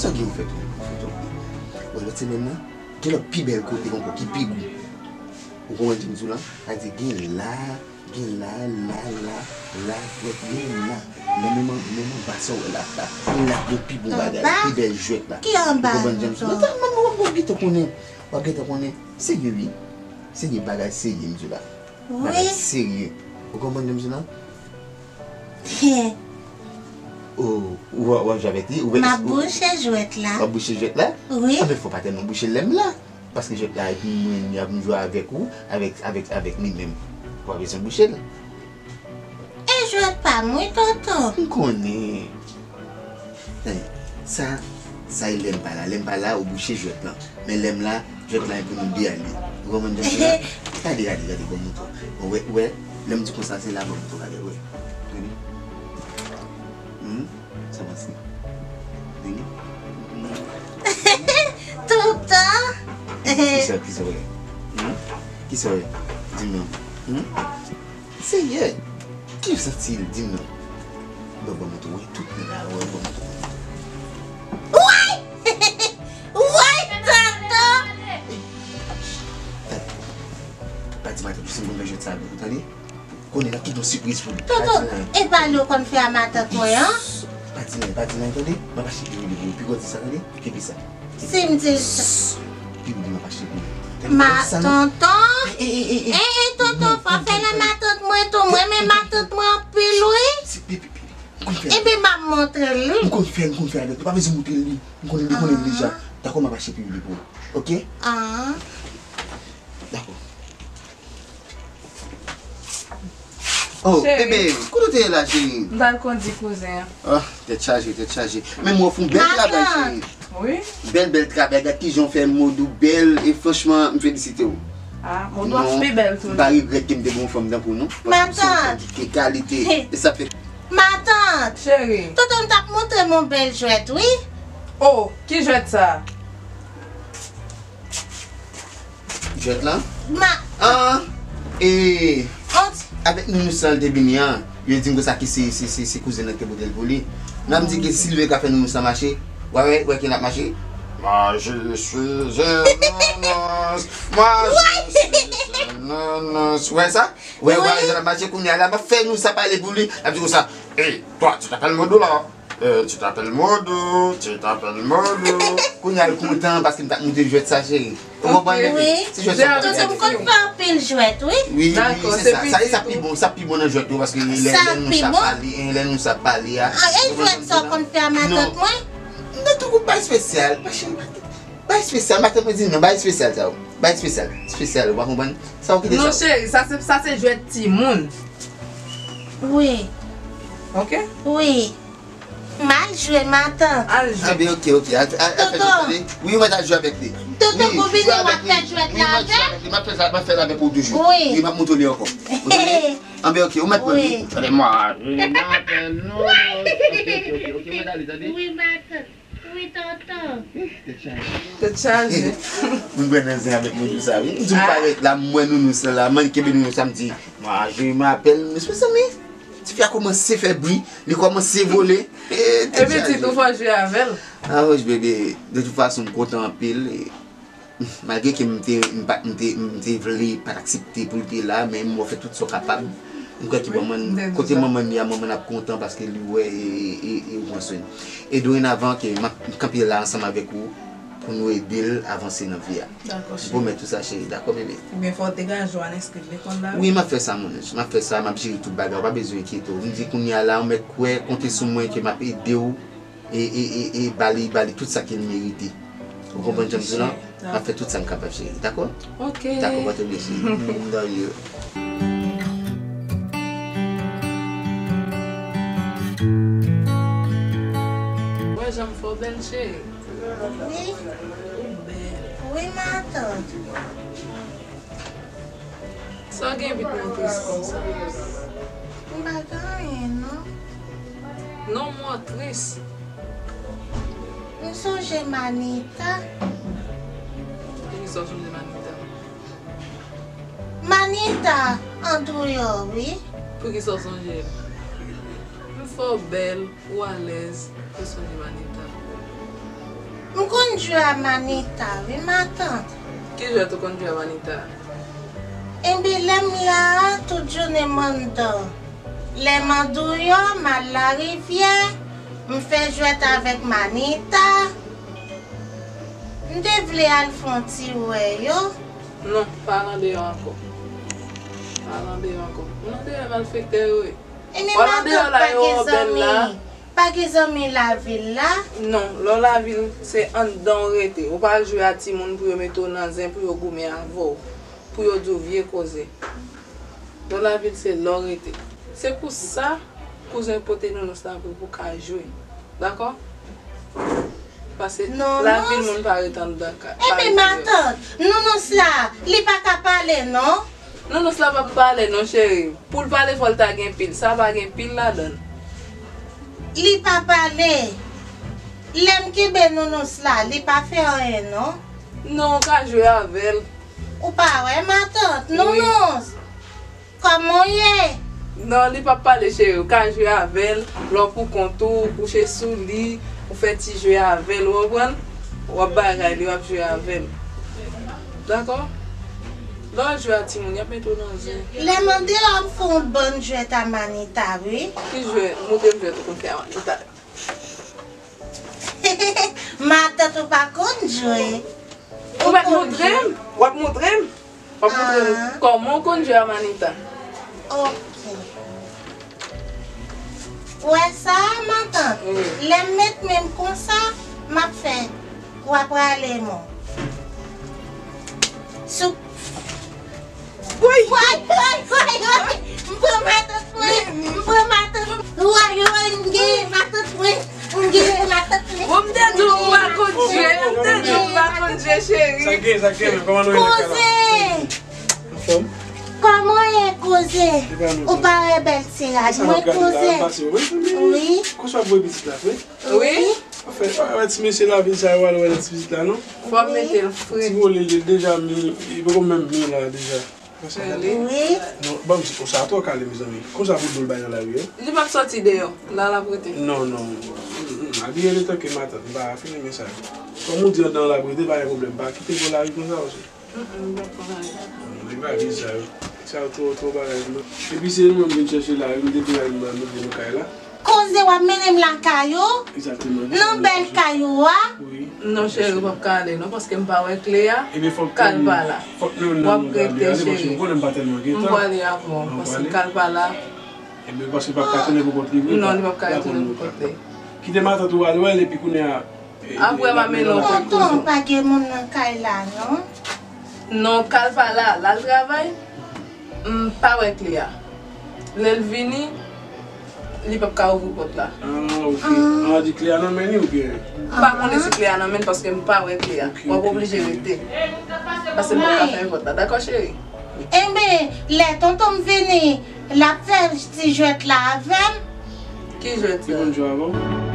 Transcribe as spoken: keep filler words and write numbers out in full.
Sa gen yon fèt, yon fèt, yon fèt. Bon, lòt semèn nan, gen lòt pi bèl kote ankò, ki pi gou. Ou konprann sa m di w la? Sa di gen la, gen la, la, la, la, jwèt, gen la. Men menm an, menm anba sa w wè la, la, la gen pi bon bagay, pi bèl jwèt la. Ki anba? Ou konprann sa m di w la? Mwen, mwen, mwen, mwen gentan konnen. W ap gentan konnen. Serye, wi. Serye, bagay serye, m di w la. Bagay serye. Ou konprann sa m di w la? Hen. Ou, ou, w ap jwe avèk li? Ou vle, m ap bouche jwèt la. W ap bouche jwèt la? Wi. Anben, fò w pa tèlman bouche l lè m la. Paske jwèt la, epi mwen, y ap jwe avèk ou, avèk, avèk, avèk li menm. Ou pa bezwen bouche l. E jwèt pa m, wi, tonton. M konnen. Tande, sa, sa e lè m pa la. Lè m pa la, ou bouche jwèt lan. Men lè m la, jwèt lan e pou nou de a li. Ou konprann jan m di la? Gade, gade, gade, bon, mouton. Bon, wè, wè, lè m di konsa, se la, bon, mouton, gade, wè. Gade. Hmm? Sa pase? Vini. Toutan. Kisa, kisa w wè? Hmm? Kisa w wè? Di m non. Hmm? Seyè! Ki w santi l? Di m non. Bon, bon, mwen tou wè tout nèg la, wè, bon, mwen tou. Woy! Woy, tonton! Pa di matant ou si m konn fè jwèt sa avèk ou, tande? Konnen l ap kite yon sipriz pou li. Tonton, e pa li w konn fè a matant mwen an? Pa di nan, pa di nan, tande? M ap achte pi wili pou ou. Pi gwo di sa, tande? Kenbe sa. Si m di l sa. Pi wili m ap achte pou ou. Ma, tonton. E, e, tonton, fò fè nan matant mwen tou. Mwen renmen matant mwen anpil, wi. Ebyen, m ap montre l, wi. M konn fè, m konn fè avèk li. Pa bezwen montre l li. M konnen li konnen l deja. Dakò, m ap achte pi wili pou ou. Oke? Dakò. Oh, bebe, kote w te ye la, cheri? M t al kondi kouzen an. Ah, tèt chaje, tèt chaje. Men mwen fè yon bèl travay, cheri. Wi. Bèl, bèl travay. Gad kijan w fè mòd ou bèl. E franchman, m felisite w. Ah, mòd w ap pi bèl tou. Non, m pa regrèt ke m te gen yon fanm tankou w, non. Paske w se yon fanm ki gen kalite. E sa fè. Matant! Cheri. Tonton m t ap montre m yon bèl jwèt, wi. Oh, ki jwèt sa? Jwèt lan? Ma. Ah, e, avèk nounous lan l te vini an, yo di m konsa ke se, se, se, se kouzen nan ki te pote l pou li. Nan m di ke si l vle ka fè nounous lan mache, wè, wè, wè ke l ap mache. Moi, je suis un nounours. Moi, je suis un nounours. Ou wè sa? Wè, wè, jan l ap mache kounye a la, m ap fè nounous la pale pou li. L ap di konsa, "Hey, toi, tu t'appelles Modou la?" Eh, tu t'appelles Modou, tu t'appelles Modou. Kounye a l kontan paske m t ap montre jwèt sa, cheri. Ou konprann, bebe? Wi. Se jwèt sa m t ap montre. Tonton m konn fè anpil jwèt, wi. Wi, wi, se sa. Sa, e sa pi bon, sa pi bon nan jwèt yo, paske lè, lè nou sa pale, lè nou sa pale a. Ah, e jwèt sa w konn fè a matant mwen? Non, tankou bagay espesyal, pa cheri, pa, bagay espesyal, matant mwen di non, bagay espesyal sa yo. Bagay espesyal, espesyal, ou pa konprann? Sa w kite sa. Non, cheri, sa se, sa se jwèt timoun. Wi. Oke? Wi. M al jwe, matant. Al jwe. Anben, oke, oke. Al, al, al fè jwèt la, wi, mwen t al jwe avèk li. Tonton, wi, ou vini, w ap fè jwèt la avè m? M ap fè sa, m ap fè l avèk ou toujou. Wi. Wi, m ap montre li ankò. Ou tande? Anben, oke, ou mèt pran li. Wi. Tande, mwen, je m'appelle Nounours. Oke, oke, oke, oke, mwen ale, tande? Wi, matant. Wi, tonton. Tèt chaje. Tèt chaje. Mwen pran nan zen avèk moun sa, wi. M di m parèt la, m wè nounous la, la, m al kenbe nounous la, m di, "Moi, je m'appelle Nounours." Mezanmi, tifi a kòmanse fè bri, li kòmanse vole. E, tèt chaje. Epi ti tou fò jwe avè l. Ah, wouch, bebe, de tout fason, m kontan anpil. E, malgre ke m te, m pa, m te, m te vle pa t aksepte pou l te la, men m wè w fè tout sa w kapab. M kwè ke manman, kote manman li a, manman ap kontan paske li wè e, e, e, e ou pran swen. E dorenavan ke m ap kanpe la ansanm avèk ou pou nou ede l avanse nan vi a. Dakò, cheri. M pwomèt ou sa, cheri. Dakò, bebe? Ebyen, fò w degaje w al enskri l lekòl la. Wi, m ap fè sa, mon ange. M ap fè sa, m ap jere tout bagay. Ou pa bezwen enkyete w. M di kounye a la, ou mèt kwè, konte sou mwen ke m ap ede w. E, e, e, e ba li, ba li tout sa ke l merite. Ou konprann jan m di w lan? M ap fè tout sa m kapab, cheri. Dakò? Oke. Dakò, pa twò byen, cheri. M love you. Wè jan m fè w bèl, cheri. Wi. Ou bèl. Wi, matant. Sa w gen epi w tris konsa? M pa gen anyen, non. Non, mwen tris. M sonje Manita. Poukisa w sonje Manita? Manita, Andrew yo, wi. Poukisa w sonje l? M fè w bèl. Ou alèz, ou sonje Manita. Jwè a Manita, wi, matant. Ki jwèt ou konn jwe a Manita? Enben, lè m la a, tout jounen m anndan. Lè m andeyò, m al larivyè, m fè jwèt avèk Manita. M te vle al fè yon ti wè yo. Non, pa al andeyò ankò. Pa al andeyò ankò. Moun andeyò e malfektè yo ye. Enben, matant, pa gen zanmi. Pa gen zanmi lavil la? Non, lè w lavil, se anndan w rete. Ou pa al jwe a timoun pou yo mete w nan zen, pou yo goumen avè w, pou yo di w vye koze. Lè w lavil, se lè w rete. Se pou sa, kouzen pote nounous la pou, pou w ka jwe. Dakò? Paske lavil, moun pa ret anndan kay. Enben, matant, nounous la, li pa ka pale, non? Nounous la p ap pale non, cheri. Pou l pale, fò l ta gen pil. Sa pa gen pil ladan l. Li pa pale. Lè m kenbe nounous la, li pa fè anyen, non. Non, ou ka jwe avè l. Ou pa wè, matant, nounous. Kòman w ye? Non, li p ap pale, cheri. Ou ka jwe avè l, lè w pou kont ou, ou kouche sou li, ou fè ti jwe avè l, ou konprann? W ap bagay li, w ap jwe avè l. Dakò? Lè w jwe a timoun, y ap mete w nan zen. Lè m andeyò, m fè yon bann jwèt a Manita, wi. Ki jwèt? Montre m jwèt ou konn fè a Manita. Matant, ou pa konn jwe. Ou mèt montre m? W ap montre m? W ap montre m kòman w konn jwe a Manita? Ok. Ou wè sa a, matant? Wi. Lè m met men m konsa, m ap fè, w ap rale men w. Sou. Woy! Woy, woy, woy, woy! M pran matant mwen! M pran matant mwen! Woy, woy, m genyen matant mwen! M genyen matant mwen! Bon, m te di w ou pa konn jwe, m te di w ou pa konn jwe, cheri. Sa k gen, sa k gen, kòman nou ye nan kay la? Koze! Anfòm? Kòman w ye, Koze? Ou pa wè bèl ti rad mwen, Koze? Wi. Konsa w ap voye pitit la, wi? Wi. Anfen, pa wè ti mesye lavil sa yo al wè nan ti pitit la, non? Fò m mete l fre. Ti vole, li deja mi, li poko menm mi la deja. Wi. Non, ban m di konsa, twò kale, mezanmi. Konsa pou dlo l bay nan lari, wi. Li p ap sòti deyò, la l ap rete. Non, non. Mm, mm, abiye l etanke matant, m pa fin renmen sa. Kòm ou di anndan l ap rete, pa gen pwoblèm. Pa kite bò lari konsa, paske Mm, mm, m p ap pran lari. Nèg la vye sa yo. Sa yo twò, twò bagay, non. Epi se nou menm vin chèche la, wi, m te di nou, nou vin nou kay la. Koze w ap mennen m lakay ou? Egzakteman. Nan bèl kay ou a? Wi. Non, cheri, w p ap ka ale, non, paske m pa wè kle a. Ebyen, fòk kal pa la. Fòk nou, w ap rete, cheri. Ou konnen m pa tèlman gen tan. M pwale avè w, paske kal pa la. Ebyen, paske l p ap ka tounen pou kont li vre. Non, li p ap ka tounen pou kont li. Kite matant ou al wè l, epi kounye a, Apre m a mennen w kote. Tonton, pa gen moun nan kay la, non? Non, kal pa la, l al travay. M pa wè kle a. Lè l vini, li p ap ka ouvri pòt la. Ah, ok. Ah, di kle a nan men li oubyen? M pa konnen si kle a nan men l paske m pa wè kle a. W ap oblije rete. Paske m p ap ka fèmen pòt la. Dakò, cheri? Enben, lè tonton m vini, l ap fè ti jwèt la avè m. Ki jwèt sa? Li konn jwe avè w?